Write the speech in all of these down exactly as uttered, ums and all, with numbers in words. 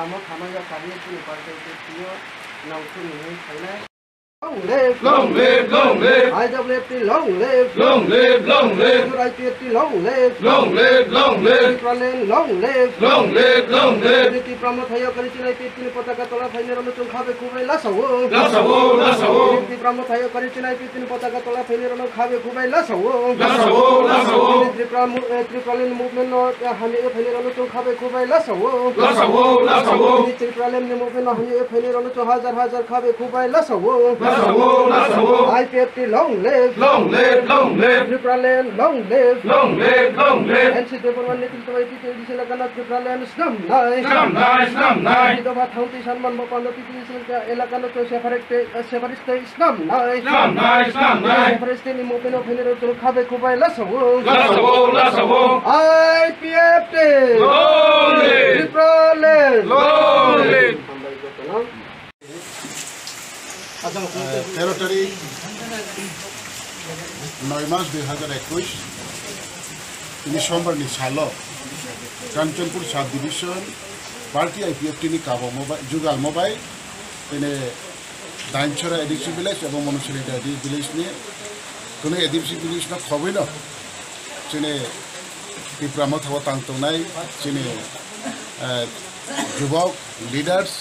Tamo thamaya kariya chini party tio nongkhorni hwn khainai. Long live! Long live! Long live! I W F T long live! Long live! Long live! I P F T long live! Long live! Long live! Tipraland long live! Long live! Long live! Tipra Motha yakari chini I P F T ni potaka tola phainai rokno chwng khabe khubai lasao. Lasao! Lasao! Tipra Motha yakari chini I P F T ni potaka tola phainai rokno khabe khubai lasao. Lasao! Lasao! Tripura mu-, eh, Tipraland movement no, eh, hamya phainai rokno chwng khabe khubai lasao. Lasao! Lasao! Tipraland ni movement no hamya phainai rokno chwng hajar hajar khabe khubai lasao. Lasao! Lasao! I P F T long live! Long live! Long live! Tipraland long live! Long live! Long live! N C Debbarma netritwa bai T T A D C elaka no Tipraland snamnai! Snamnai! Snamnai! Dopha thangtwi sanman bo panda T T A D C elaka no chwng separate, eh, separate state snamnai! Snamnai! Snamnai! Separate state ni movement no phainai rok chwng khabe khubai lasao. Lasao! Lasao! I P F T! Long live! Tipraland! Long live! Hambai jotono. Eh, তেরো তারিখ নয় মাস দুই হাজার একুশ, tini sombar ni salo Kanchanpur sub division party I P F T ni kabo mobai, jugal mobai, tini Dainchora A D C village abo Monosuri A D C village ni, kunu A D C village no khobwi no chini Tipra Motha o tang tongnai chini, eh, jubok leaders,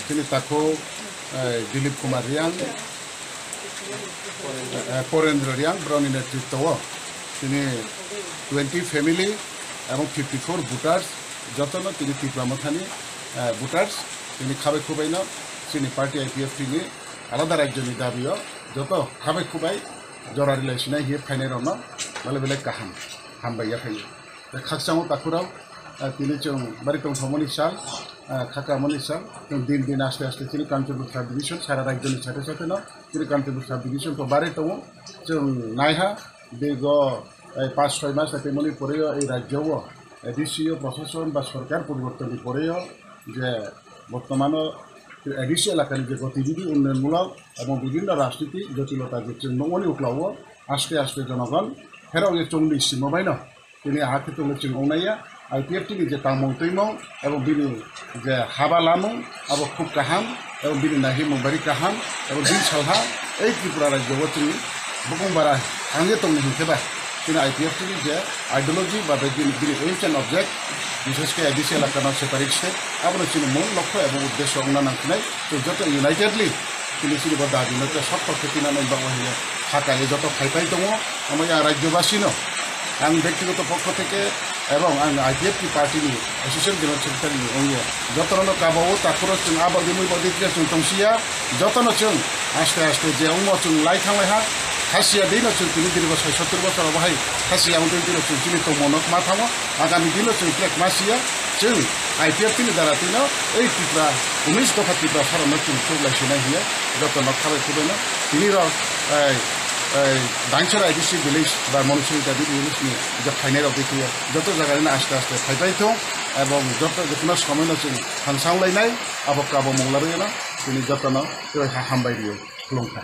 chini takhuk, eh, Dilip Kumar Riang, eh, Porendra Riang, borokni netritwo chini twenty family ebong fifty four voters, jotono tini Tipra Mothani, eh, voters, tini khabai khubaino chini party I P F T ni alada rajyoni dabio joto khabai khubai jora rilai sinai hiye phainai rokno belai belai kaham, hambai ya phainai. Khakchangma takhurok, ah, tini chwng bari tongthokmani sal, ah, khakramani sal, chwng din din aste aste chini Kanchanpur sub division sara rajyoni sate sate no chini Kanchanpur sub division to bari tongo. Chwng naiha, dirgo, eh, panch soi mas tei moni poreo ei rajyo o A D C o prosason ba sorkar poribortonni poreo je bortomano A D C elakani je gotibidi unnayonmulok ebong bibhinno rajniti jotilota je chwng nukmani uklao aste aste jonogon pherok ye chongdi simo baino. Tini aha khe tongwi chwng wngnaiya, I P F T ni je tangmung twimung ebong bini je haba lamung abo khub kaham, ebong bini naihimung bari kaham, ebong bini salha ei Tripura rajyo o chini bukung bara thangwi tongni hinkhe ba chini I P F T ni je ideology ba bini, bini aims and object, bishesh khe A D C elaka no separate state, abono chini mul lokho ebong uddesho wngna nangkhinai, chwng joto unitedly tini chini bo dabi no tei sokto khe tinanai bagwi hino hakha ye joto phaipai tongo. Omo yang rajyobasi no ang bektigoto pokho theke ebong ang I P F T party ni associate general secretary ni wngwi jotono no kabao takhuro chwng abo rimwi bo dikhe chwng tongsiya jotono chwng aste aste je wngmo chwng lai thanglai ha khasiya dino chwng tini dirgo sai sottor bosor obo hai khasiya wngwi dino chwng chini tongmo no ma thango. Agami dino chwng tlek ma siya, chwng I P F T ni dara twino ei Tripura, unis dopha Tripura sarokno chwng thuklai sinai hiya, jotono khabai khubaino tini rok, ei, ei, Dainchora A D C village ba Monosuri A D C village ni je phainai rok dikhiya, joto jaga rino aste aste phaipai thung, ebong joto jotono somoino chwng thangsang lainai, abo kabo munglarwi no tini jotono tei ha hambai rio, khulumkha.